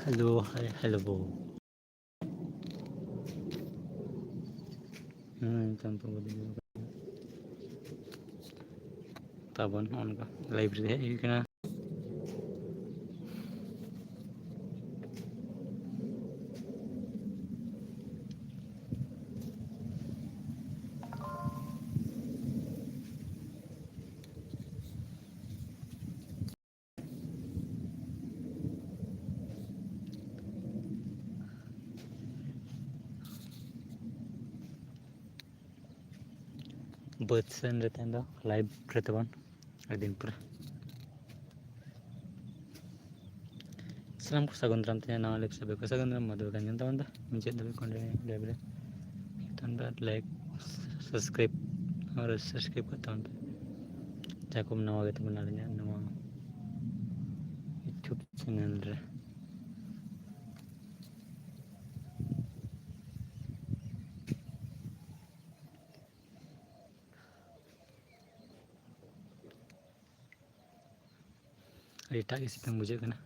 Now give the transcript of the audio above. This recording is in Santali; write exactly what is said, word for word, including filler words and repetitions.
Hello, hi, hello. ᱦᱮᱸ, ᱱᱤᱛᱚᱝ ᱛᱚ ᱵᱚᱫᱚᱞ ᱠᱟᱱᱟ᱾ ᱛᱟᱵᱚᱱ ᱱᱚᱜᱼᱚ ᱱᱚᱝᱠᱟ live ᱨᱮ ᱦᱮᱡ ᱦᱩᱭ ᱠᱟᱱᱟ᱾ ᱵᱟᱹᱫᱽ ᱥᱮᱱ ᱨᱮ ᱛᱮᱦᱮᱧ ᱫᱚ live ᱨᱮ ᱛᱟᱵᱚᱱ ᱟᱹᱰᱤ ᱫᱤᱱ ᱯᱚᱨᱮ᱾ ᱥᱟᱱᱟᱢ ᱠᱚ ᱥᱟᱹᱜᱩᱱ ᱫᱟᱨᱟᱢ ᱛᱮ ᱱᱟᱣᱟ live ᱥᱮᱫ ᱠᱚ ᱥᱟᱹᱜᱩᱱ ᱫᱟᱨᱟᱢ᱾ ᱢᱟ ᱛᱚᱵᱮ ᱠᱷᱟᱱ ᱧᱮᱞ ᱛᱟᱵᱚᱱ ᱫᱚ ᱢᱩᱪᱟᱹᱫ ᱫᱷᱟᱹᱵᱤᱡ ᱠᱷᱚᱱ live ᱨᱮ ᱛᱟᱵᱚᱱ ᱯᱮ, like, subscribe ᱟᱨ subscribe ᱠᱟᱜ ᱛᱟᱵᱚᱱ ᱯᱮ᱾ ᱡᱟᱦᱟᱸ ᱠᱚ ᱱᱟᱣᱟ ᱜᱮ ᱛᱟᱵᱚᱱ ᱟᱹᱞᱤᱧᱟᱜ ᱱᱚᱣᱟ YouTube channel ᱨᱮ᱾ ᱟᱹᱰᱤ ᱮᱴᱟᱜ ᱜᱮ ᱥᱤᱛᱩᱝ ᱵᱩᱡᱷᱟᱹᱜ ᱠᱟᱱᱟ᱾